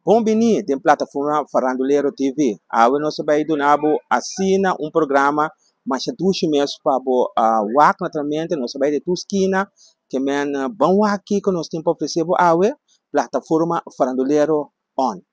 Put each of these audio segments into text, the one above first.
Bon bini den Plataforma Farandulero TV. Awe nos ta bay duna bo asina un programa masha dushi mes pa bo wak naturalmente. Nos ta bay den tur skina ke men ban wak kiko nos tin pa ofrece bo awe. Plataforma Farandulero on.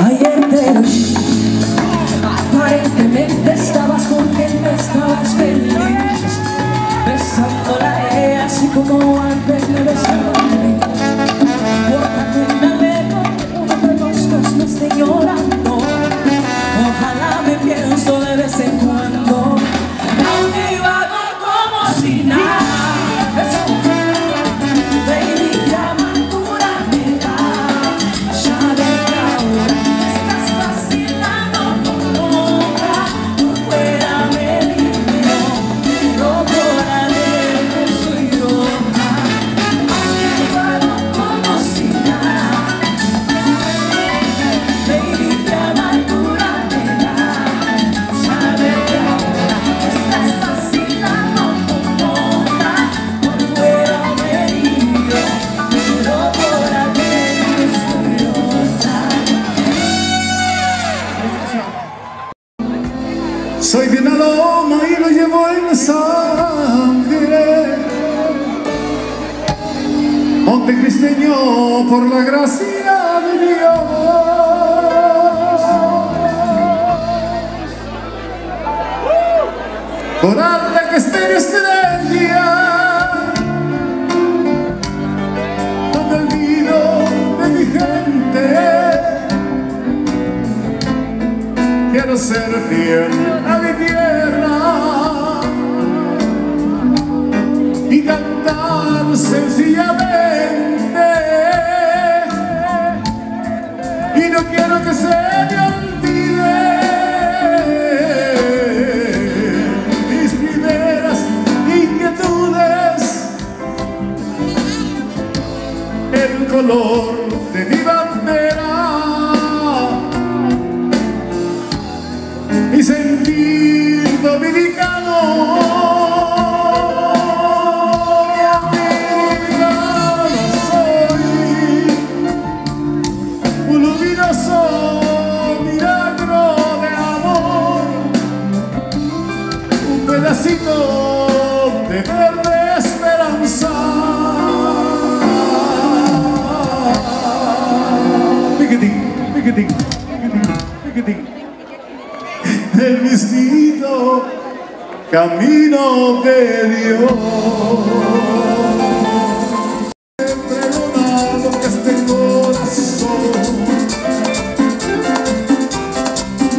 Ayer te vi, aparentemente estabas contenta, estabas feliz, besándola a ella así como antes me besaba a mí. Por tanto me alegro que uno de los dos no esté llorando. Ojalá me pienso de vez en cuando, aunque yo hago como si nada. Baby, qué amargura me da saber que ahora estás vacilando con otra. Por fuera me limpio, pero por adentro soy roja. Aunque yo hago como si nada. Baby, qué amargura me da saber que ahora estás vacilando con otra. Por fuera me limpio, pero por adentro soy otra. Soy de una loma y lo llevo en la sangre. Montecristeño por la gracia de Dios. Coral de que esté estrella, donde olvido de mi gente. Quiero ser fiel a mi tierra y cantar sencillamente. Y no quiero que se me olvide mis primeras inquietudes, el color de mi bandera y sentir dominicano. Dominicano soy, un luminoso milagro de amor, un pedacito de verde esperanza. Piquitín, piquitín, piquitín, piquitín. El mismito camino de Dios. Pregonado que este corazón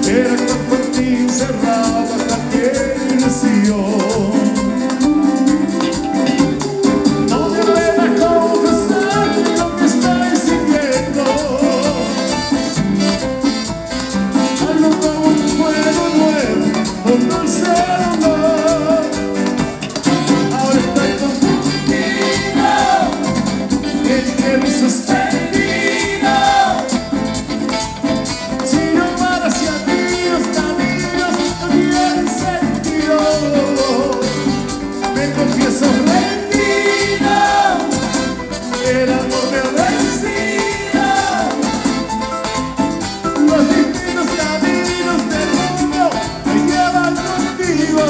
era tan fuerte y cerrado a cualquier ilusión. No me duele confesar lo que estoy sintiendo. Algo como un fuego nuevo, un dulce dolor. Ahora estoy confundido, el cielo suspendido. Si no para hacia ti los caminos no tienen sentido. Me confieso rendido, el amor me ha vencido. Los distintos caminos del mundo me llevan contigo.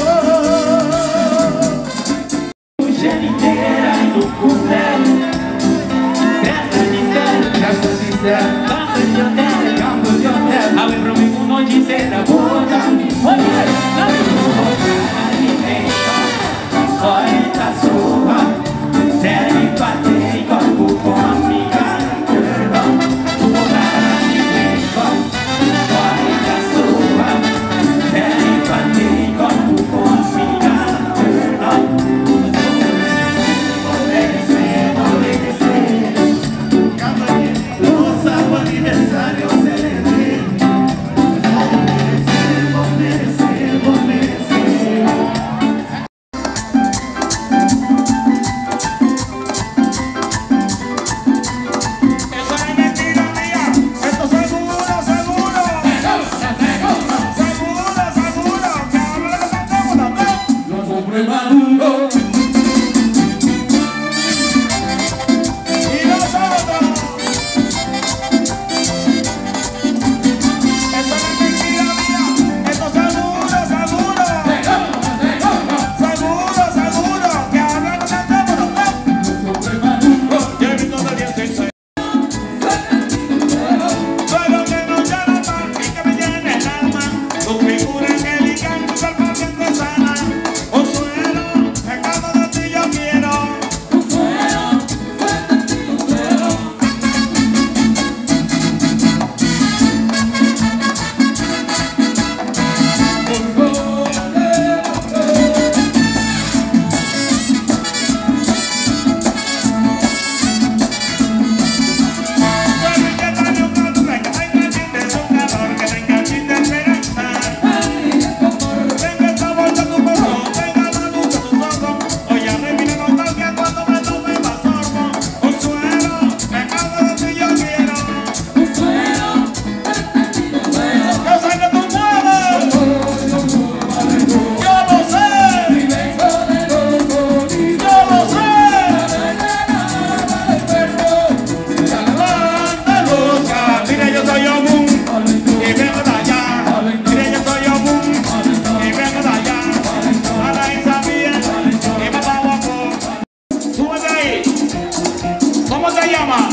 llama?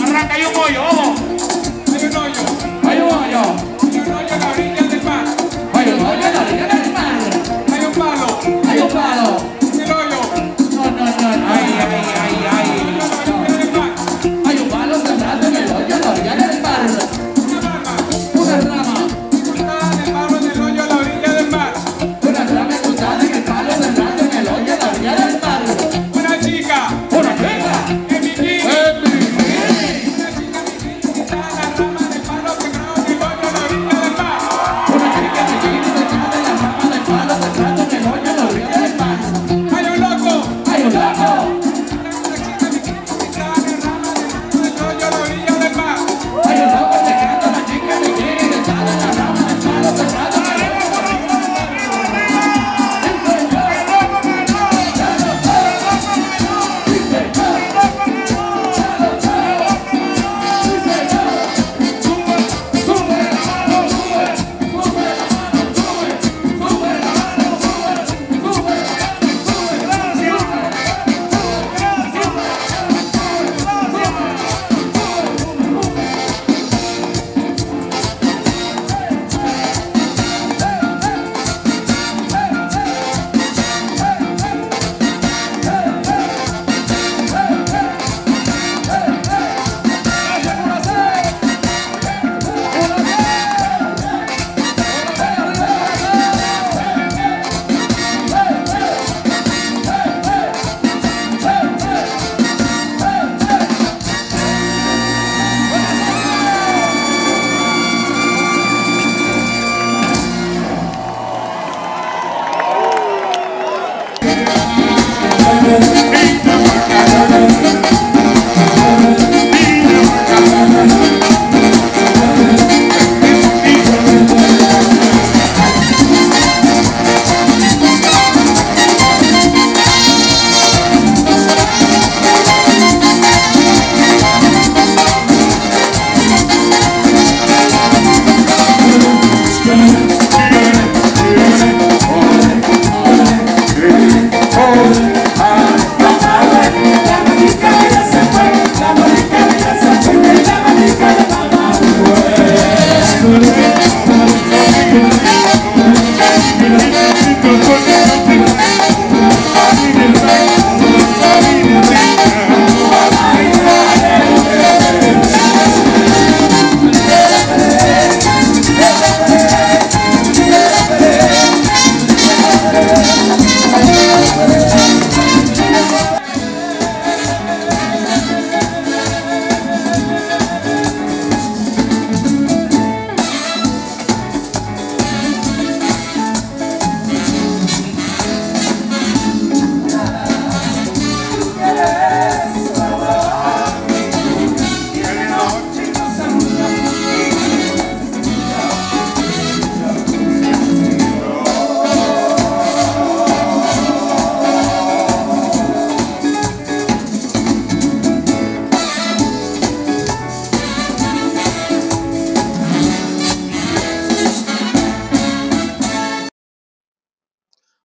Arranca, hay un hoyo, vamos. Hay un hoyo. Hay un hoyo. Hay un hoyo en la orilla del mar. Hay un hoyo en la orilla del mar. Hay un palo. Hay un palo. El hoyo. No, no, no, no. Ay, ay, ay, ay. En la orilla del mar. Hay un palo sembrado en el hoyo en la orilla del mar. Una rama. Una rama. Incrustada en el palo en el hoyo a la orilla del mar. Una rama incrustada en el palo sembrado en el hoyo en la orilla del mar. Una chica. Una chica. En bikini. En bikini. Una chica en bikini sentada en la rama del palo sembrado en el hoyo a la orilla del mar. Una chica en bikini sentada en la rama del palo sembrado en el hoyo en la orilla del mar. Hay un loco. Hay un loco. Una chica en bikini sentada en la rama del hoyo a la orilla del mar. Hay un loco checando a la chica en bikini sentada en la rama del palo sembrado en el hoyo en la orilla del mar.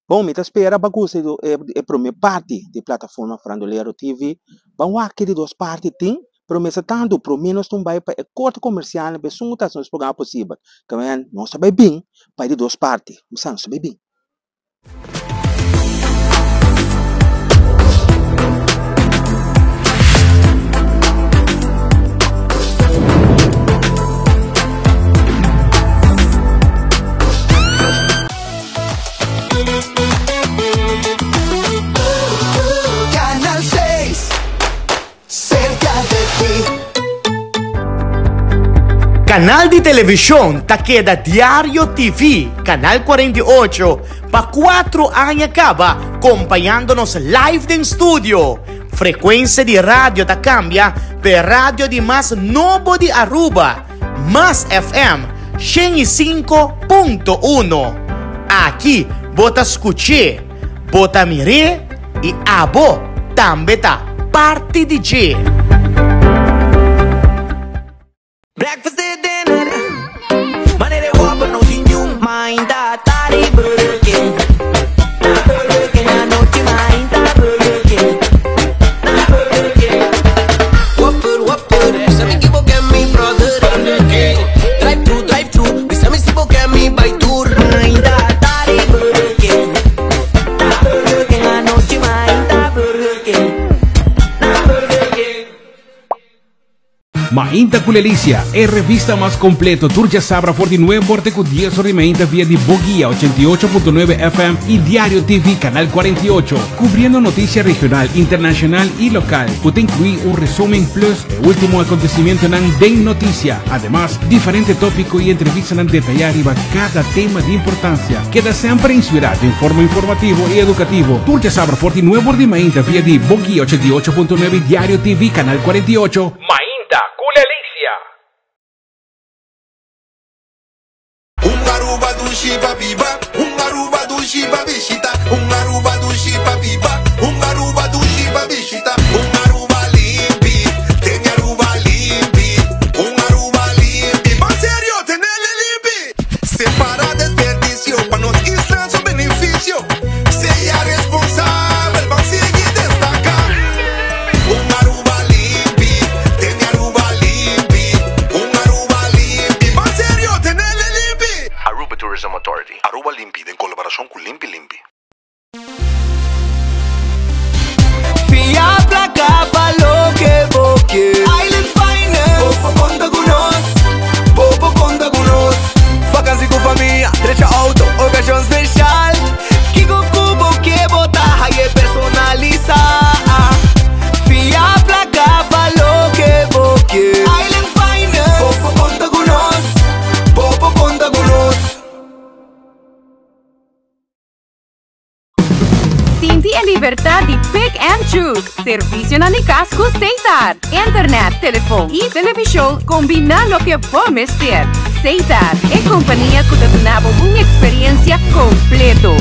Bon, mi ta spera bo a gusta e prome parti di Plataforma Farandulero TV. Ban wak ki di dos parti tin, pero mester tantu prome nos ta bai pa e korte komersialnan pa esun ku ta hasi nos programa posibel. Kamen nos ta bai bin pa e di dos parti. Mester nos ta bai bin. Canal 6, cerca de ti. Canal di television ta keda Diario TV, Canal 48, pa cuatro aña caba, compañando nos live den studio. Frecuencia di radio ta cambia p'e radio di mas nobo di Aruba, Mas FM 105.1. Aki bo ta scuch'é, bo ta mir'é y abo tambe ta parti di dje. Breakfast y dinner, manera e whopper no tin niun. Mainta tardi Burger King, na Burger King anochi mainta Burger King, na Burger King. Mainta ku Lelicia, e revista mas kompleto tur djasabra for di nuebe or te ku dies or di mainta via di Boguia 88.9 FM i Diario TV Canal 48, kubriendo notisia regional, internashonal i lokal ku ta inkluí un resumen plus e último akontesimentonan den notisia. Ademas, diferente tópiko i entrevistanan detayá riba kada tema di importansia. Keda semper inspirá den forma informativo i edukativo tur djasabra for di nuebe or di mainta via di Boguia 88.9 i Diario TV Canal 48. Mainta ku Lelicia. Un Aruba dushi pa biba, un Aruba dushi pa bishita, un Aruba dushi pa biba, un Aruba dushi pa bishita, un Aruba limpi, tene Aruba limpi, un Aruba limpi, ban serio, tenele limpi. Separa desperdicio pa nos isla su beneficio, sea responsabel, ban sigui destaca. Un Aruba limpi, tene Aruba limpi, un Aruba limpi, ban serio, tenele limpi. Aruba Tourism Authority, Aruba Limpi den colaboracion cu Limpi Limpi. Fia placa pa loke bo ke. Island Finance. Bo por conta cu nos. Bo por conta cu nos. Vakantie cu famia, drecha auto, ocasion special. Kico cu bo ke bo ta haye personalisa. Fia placa pa loke bo ke. Island Finance. Bo por conta cu nos. Bo por conta cu nos. Sinti e libertad di pick and choose. Servicionan di cas cu Setar. Internet, telefon y television combina loke bo mester. Setar, e compania cu ta duna bo un experiencia completo.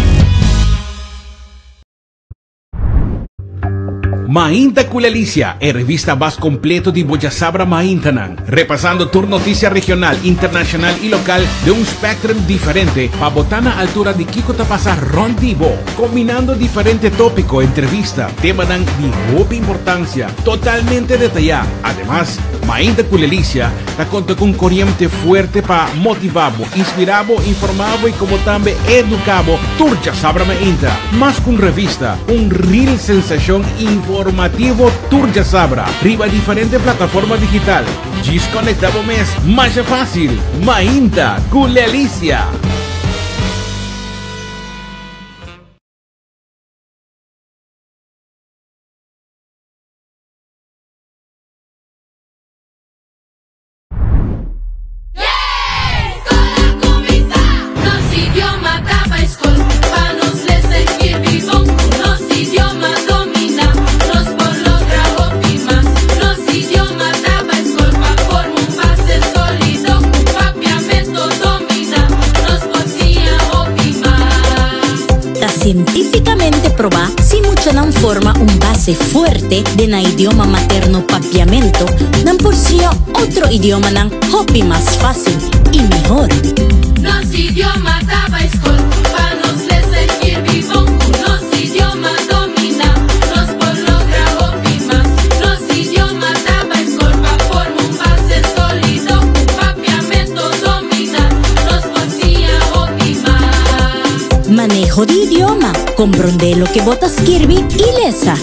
Mainta cu Lelicia, e revista mas completo di bo djasabra maintanan. Repasando tur noticia regional, internacional y local den un spectrum diferente pa bo ta na altura di kico ta pasa rond di bo. Combinando diferente topico, entrevista, temanan di hopi importancia, totalmente detaya. Ademas, Mainta cu Lelicia ta conta cu un coriente fuerte pa motiva bo, inspira bo, informa bo y como tambe educa bo tur djasabra mainta. Mas cu un revista, un real sensacion informativo tur djasabra riba diferente plataforma digital. Djis conecta bo mes masha facil. Mainta cu Lelicia. Ta sientífikamente probá si muchanan forma un base fuerte den nan idioma materno Papiamento, nan por siña otro idiomanan hopi mas fácil i mihor. Nos idioma ta bai skol pa nos lesa i skirbi bon ku nos idioma dominá nos por logra hopi mas nos idioma ta bai skol pa forma un base sólido ku papiamento dominá nos por siña hopi mas. Maneho di idioma, komprondé loke bo ta skirbi i lesa.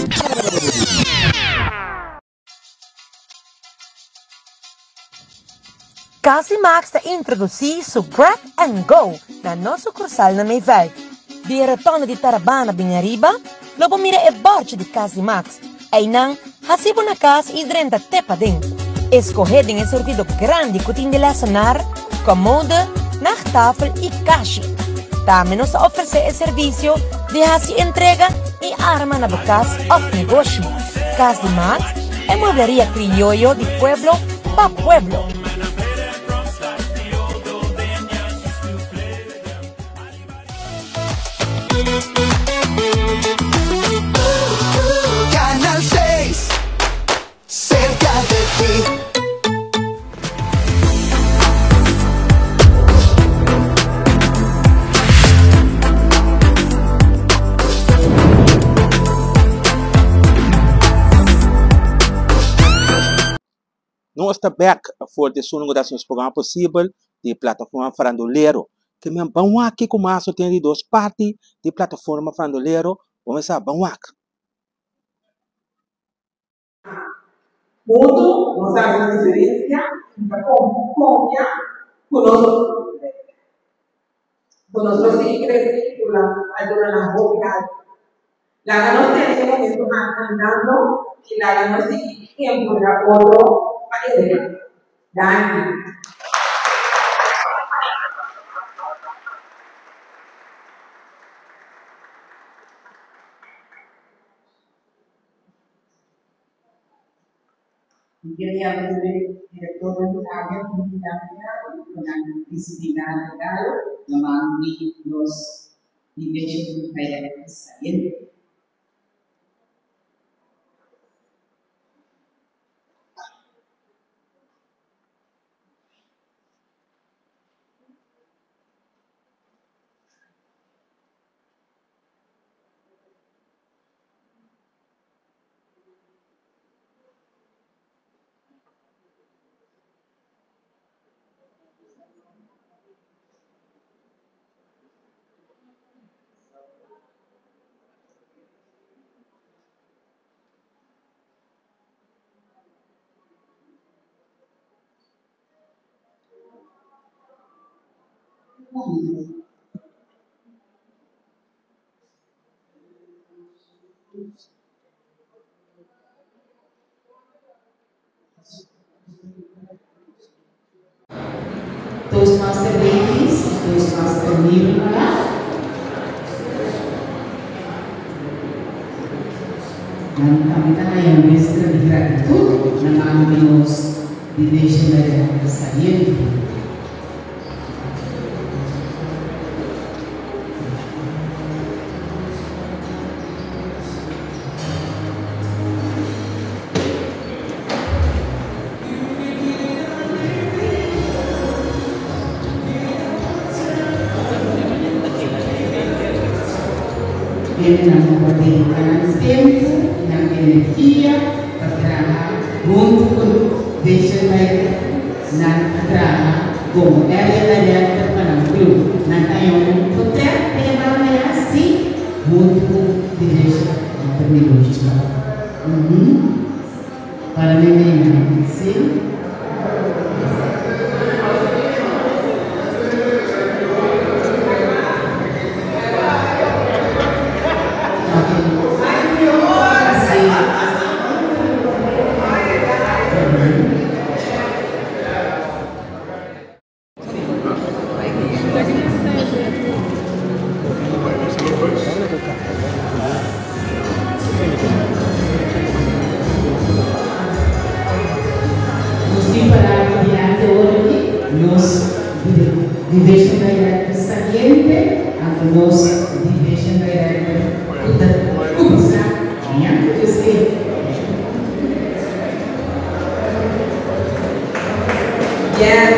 Casi Max ta introdusí su Grab and Go na nos sukursal na Meiveld. Di e rotonde di Tarabana bini ariba, lo bo mira e bòrchi di Casi Max. Einan, hasi bo na kas i drenta te paden. Eskohé den e surtido grandi ku tin di lèsenar, komode, nachttafel i kashi. Tambe nos ta ofresé e servisio di hasi entrega i arma na bo kas òf negoshi. Kas di Max, e muebleria krioyo di pueblo pa pueblo. Canal 6, cerca de ti. Nos ta bek for di esun ku ta hasi nos programa posibel di Plataforma Farandulero. Ke men ban wak kiko mas no tin di dos parti di Plataforma Farandulero, bo mester sa ban wak. Huntu nos ta hasi nos diferensia i mi ta konfia ku nos ku nos lo sigui krese i duna altunanan hopi altu. Laga nos tene e momentu aki andando i laga nos sigui empuha otro pa eleva. Danki. Mi quier yama tur e directornan di area comunidad Mercado pa nan ricibi nan regalo na man di nos Division Director saliente. Toastmaster Ladies y Toastmaster Nirmala. Nan tambe ta haña muestra di gratitud na man di nos Division Director saliente. Hendenan ku por dediká nan tempu i nan energia pa traha huntu ku Vision Director. Nan a traha komo Area Director pa nan club. Nan ta haña un potrèt pa e banda ya, sí, huntu ku Division Director Milushka. Para mi meinan, sí. Nos tin palabra dilanti awor aki, nos Division Director saliente, anto nos Division Director ku ta kuminsá mañan ku Dios ke. Yes.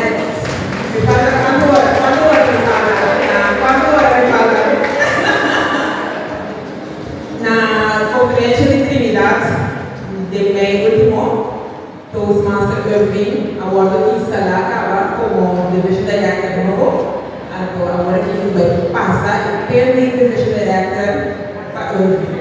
Mi falta cuanto ora? Cuanto ora mi falta? Na cuanto ora mi falta? Na conferencia di Trinidad den mei ultimo, Toastmaster Irving a wordo instala caba como Division Director nobo. Anto awor aki mi bai pasa e pen di Division Director pa Irving.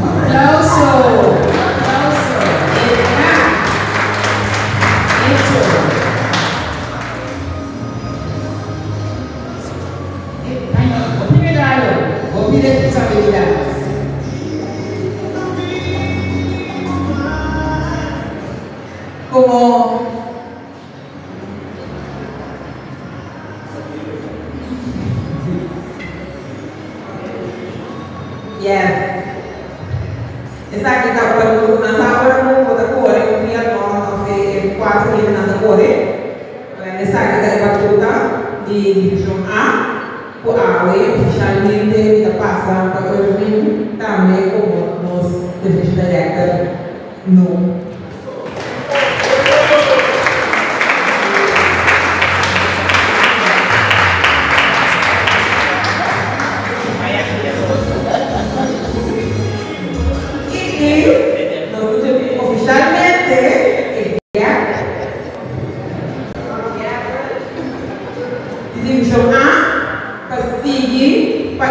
Aplauso! Aplauso! Eta! Hecho! Hopi regalo, hopi responsabilidad. Como Yes. Esaki ta ora ku nan sa ora ku bo ta kore un triatlon òf e kuater hendenan ta kore. Esaki ta e batuta di Divishon A ku awe ofishalmente mi ta pasa pa Irving tambe komo nos Division Director nobo.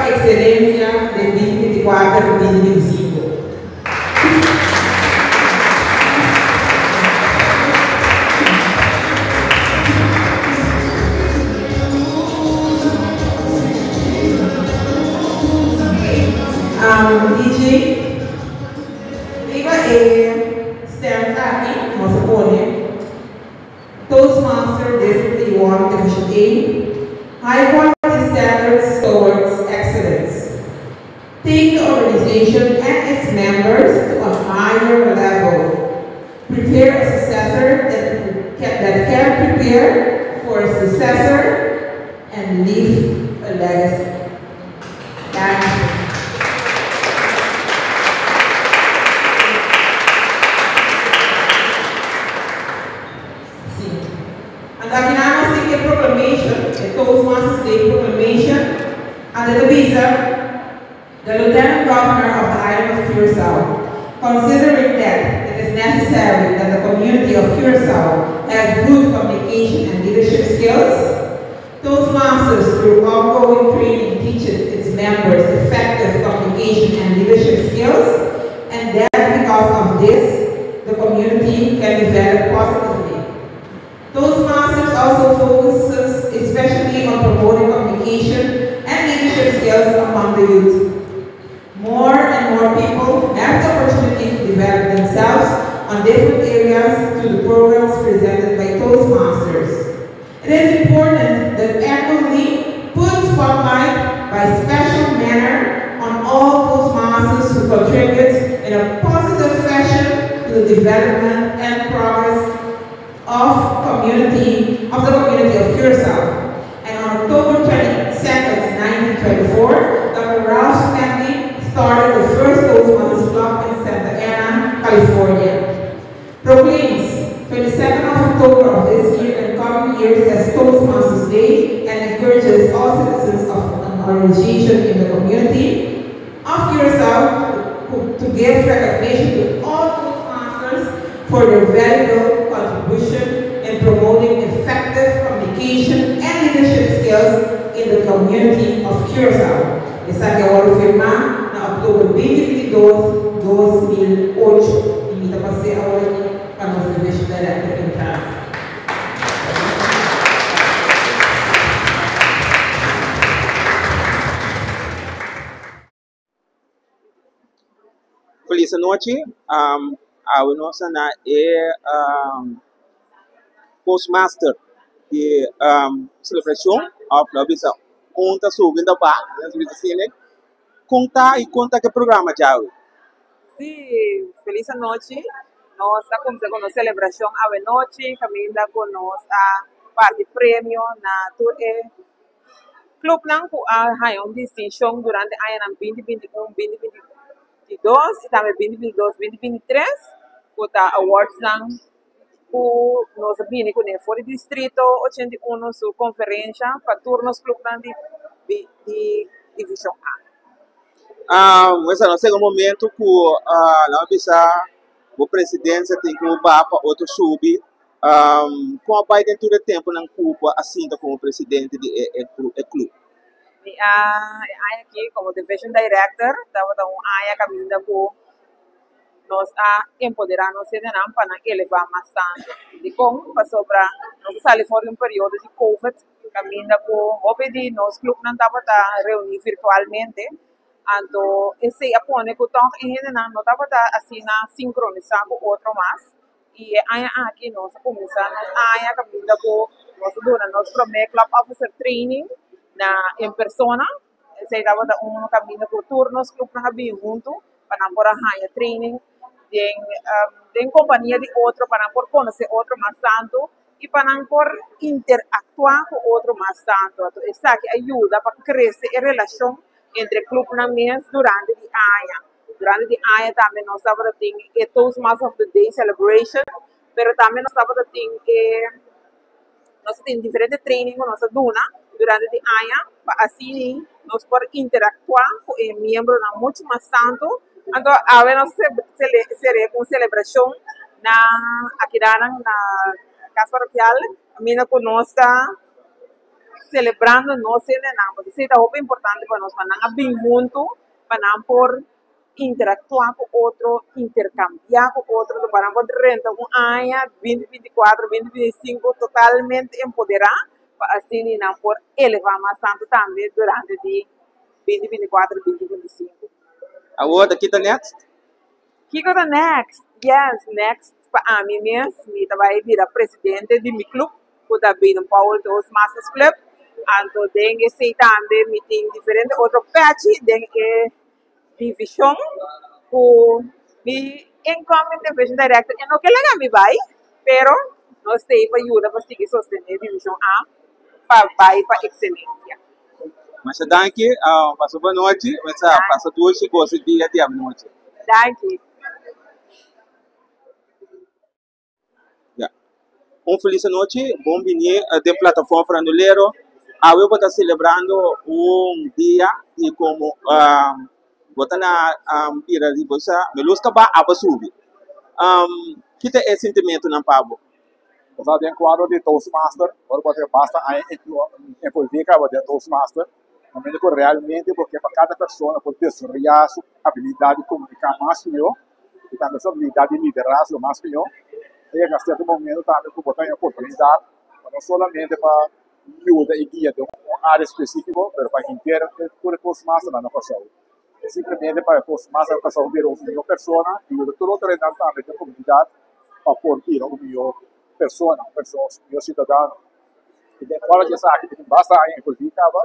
pa ekselencia den 2024 i 2025. DJ, riba e stand aki nos a pone Toastmaster District A1 Division A, High Quality Standards Towards Excellence. Take the organization and its members to a higher level. Prepare a successor that can prepare for a successor and leave a legacy. Thank you. Si. Anto aki nan nos tin e proclamation, e Toastmasters Day Proclamation, anto e ta bisa, The Lieutenant Governor of the Island of Curaçao, considering that it is necessary that the community of Curaçao has good communication and leadership skills, Toastmasters through ongoing training teaches its members effective communication and leadership skills, and that because of this, the community can develop positively. Toastmasters also focuses especially on promoting communication and leadership skills among the youth. More and more people have the opportunity to develop themselves on different areas through the programs presented by Toastmasters. It is important that annually put spotlight by special manner on all Toastmasters who contribute in a positive fashion to the development and progress of the community of Curacao. And on October 22nd, 1924, Dr. Ralph Stanley started the first Toastmasters Club in Santa Ana, California. Proclaims 22nd of October of this year and coming years as Toastmasters Day and encourages all citizens of an organization in the community of Curacao to give recognition to all Toastmasters for their valuable contribution in promoting effective communication and leadership skills in the community of Curacao. Esaki a wòrdu firmá na òktober 2022, 2008. I mi ta pasa awor aki pa nos Division Director entra. Felis anochi. Awe nos ta na e Toastmaster di selebrashon òf lo bisa un ta subi un ta baha, nos bisa asina. Kon ta i kon ta ku e programa djawe? Sí, felis anochi. Nos a kuminsá ku nos selebrashon awe nochi kaminda ku nos a parti premio na tur e Clubnan cu a haya un distincion durante añanan 2021, 2022 y tambe 2022, 2023 cu ta awardsnan cu nos a bini cune for di Distrito 81 su conferencia pa tur nos clubnan di di Division A. Mester a sega un momento cu nan a bisa bo presidencia tin cu baha pa otro subi. Kon a bai den tur e tempunan ku bo a sinta komo presidente di e e club? Mi a e aña aki komo Division Director tabata un aña kaminda ku nos a empoderá nos hendenan pa nan elevá mas tantu. Dikon? Pasobra nos a sali for di un periodo di Covid kaminda ku hopi di nos clubnan tabata reuní virtualmente. Anto esei a pone ku tòg e hendenan no tabata asina sinkronisá ku otro mas. I e aña aki nos a kuminsá nos aña kaminda ku nos a duna nos promé Club Officer Training na en persona. Esei tabata un kaminda ku tur nos klupnan a bini huntu pa nan por a haña training den den kompania di otro, pa nan por konosé otro mas tantu i pa nan por interaktuá ku otro mas tantu. Anto esaki a yuda pa krese e relashon entre klupnan mes durante di aña. Durante di aña tambe nos tabata tin e Toastmasters of the Day Celebration, pero tambe nos tabata tin e nos a tin diferente training ku nos a duna durante di aña pa asina nos por interactua ku e miembronan muchu mas tantu. Anto awe nos a sere ku un selebrashon na akidanan na Kas Parokial kaminda ku nos ta. selebrando nos hendenan, pasobra esei ta hopi importante pa nos, pa nan a bin huntu, pa nan por interactua cu otro, intercambia cu otro, pa nan por drenta un aña binti binti i kuater, binti binti i sinku totalmente empodera, pa asina nan por eleva mas tanto tambe durante di binti binti i kuater, binti binti i sinku. Awor ta kita next? Kiko ta next? Yes, next pa ami mes, mi ta bai bira presidente di mi club ku ta Baden Powell Toastmasters Club. Anto den esei tambe mi tin diferente otro pechi den e divishon ku mi incoming division director e no ke laga mi bai, pero nos ta ei pa yuda pa sigui sostené divishon A pa bai pa ekselensia. Masha danki, pasa bon nochi, mesa pasa dushi gosa dia di anochi. Danki. Ya. Un felis anochi, bon bini den Plataforma Farandulero. Awe bo ta celebrando un dia y como bo ta na bira di bo sa, me luz caba, abo subi. Ki ta e sentimentonan pa bo? Bo sa den kuadro di Toastmaster, ora bo ta basta aña envolví kaba den Toastmaster, momento ku realmente bo ke pa kada persona por desaroyá su abilidat di komuniká mas mihó i tambe su abilidat di liderazgo mas mihó, ta yega sierto momento tambe ku bo ta haña oportunidat pa no solamente pa yuda i guia den un área spesífiko, pero pa henter tur e Toastmasternan na Kòrsou. Simplemente pa e Toastmaster na Kòrsou bira un mihó persona i yuda tur otro hendenan tambe den komunidat pa por bira un mihó persona, un persona, un mihó siudadano. I den kuadro di esaki mi tin basta aña envolví kaba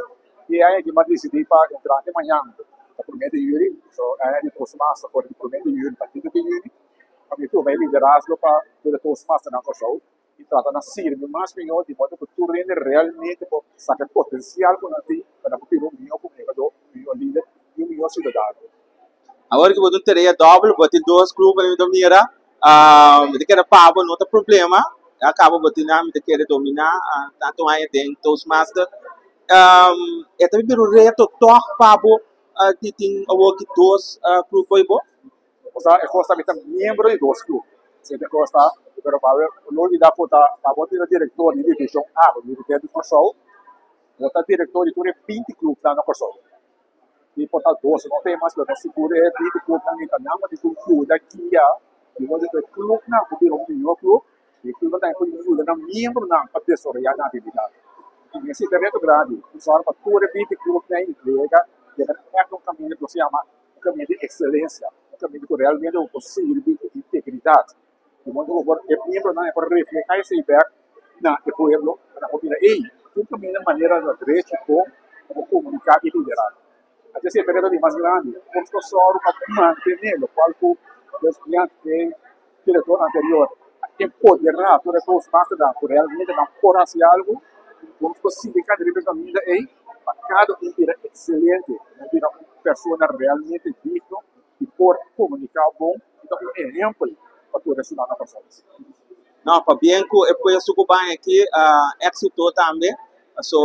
i e aña aki mi a disidí pa entrante mañan ta promé di yüli, so e aña di Toastmaster for di promé di yüli pa trinta di yüni pa mi tuma e liderazgo pa tur e Toastmasternan Kòrsou i trata na sirbi mas mihó di modo ku tur hende realmente por saka e potensial ku nan tin pa nan por bira un mihó komunikadó, un mihó lider i un mihó siudadano. Awor ki bo ta un tarea dòbel, bo tin dos grupo mi ta mira, mi ta kere pa bo no ta problema, ya kaba bo tin nan mi ta kere dominá tantu aña den Toastmaster. E ta bira un reto tòg pa bo di tin awor ki dos grupo ei bo? Osea, e kos ta mi ta miembro di dos club. Esei ta e kos ta, pero pa bo no olbida ku ta pa bo bira direktor di divishon A, bo dirigente di Kòrsou, bo ta direktor di tur e binti clubnan na Kòrsou. Di por ta dos no tin mas, pero ta sigur e binti clubnan ei ta nan bo tin ku yuda guia di modo ku e clubnan por bira un mihó club i e clubnan tambe por yuda nan miembronan pa desaroyá nan abilidat. I esei ta e reto grandi, ku sòru pa tur e binti clubnan ei yega yega na ègt un kaminda ku nos ta yama un kaminda di ekselensia, un kaminda ku realmente bo por sirbi ku integridat. Di modo ku bo por e miembronan e por reflehá esei bèk na e pueblo pa nan por mira, ey, tur kaminda manera ta drechi kon pa bo komuniká i liderá. Así esei ta e reto di mas grandi, kon nos por sòru pa mantené lokual ku e direktor anterior a empoderá tur e toastmasternan ku realmente nan por hasi algu, kon nos por sigui kanda riba e kaminda ey pa kada un bira ekselente, nan bira un persona realmente digno di por komuniká bon i ta un ehèmpel pa tur e siudadano Kòrsou. No, pabien ku e puesto ku ban aki, éksito tambe. So,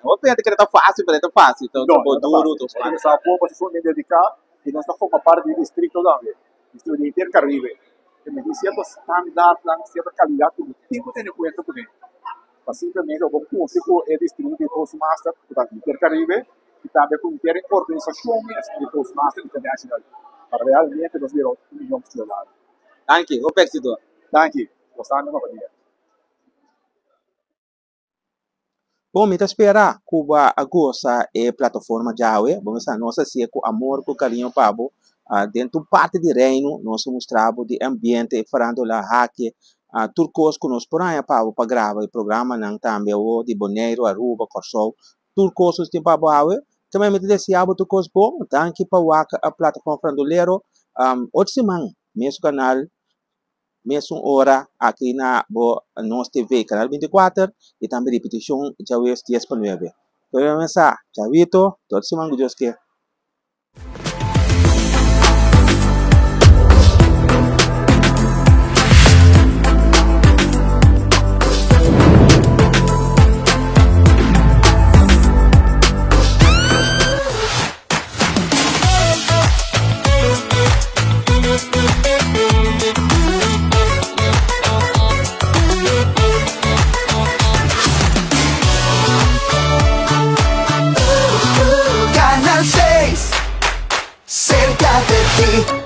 hopi hende kere ta fásil, pero e ta fásil. Ta No, bo no ta duru, fásil. ta E ta sa bon pasobra mi dediká i nos ta forma parti di distrito tambe, distrito di henter Karibe. E mester sierto standaardnan, sierto kalidat ku bo tin ku tene kuenta kuné. Pa simplemente bo kumpli ku e distrito di Toastmaster ku ta henter Karibe i tambe ku henter e organisashon mes di Toastmaster International pa realmente nos bira un mihó siudadano. Danki, hopi éksito. Danki, gostando papia dia. Bon, mi ta spera ku bo a gosa e plataforma djawe. Bo mester sa nos a hasié ku amor, ku kariño pa bo. Den tur parti di Reino nos a mustra bo di ambiente, e farándula, hake, tur kos ku nos por haña pa bo pa graba e programanan tambe awor di Boneiru, Aruba, Kòrsou. Tur kos nos tin pa bo awe. Tambe mi ta desea bo tur kos bon. Danki pa wak e plataforma Farandulero. Otro siman mesun kanal. Mesun ora aki na bo Nos TV Canal 24 y tambe ripeticion djawees dies pa nuebe. Todavia mesa, chavito, te otro siman cu Dios kier. Cafe Tea.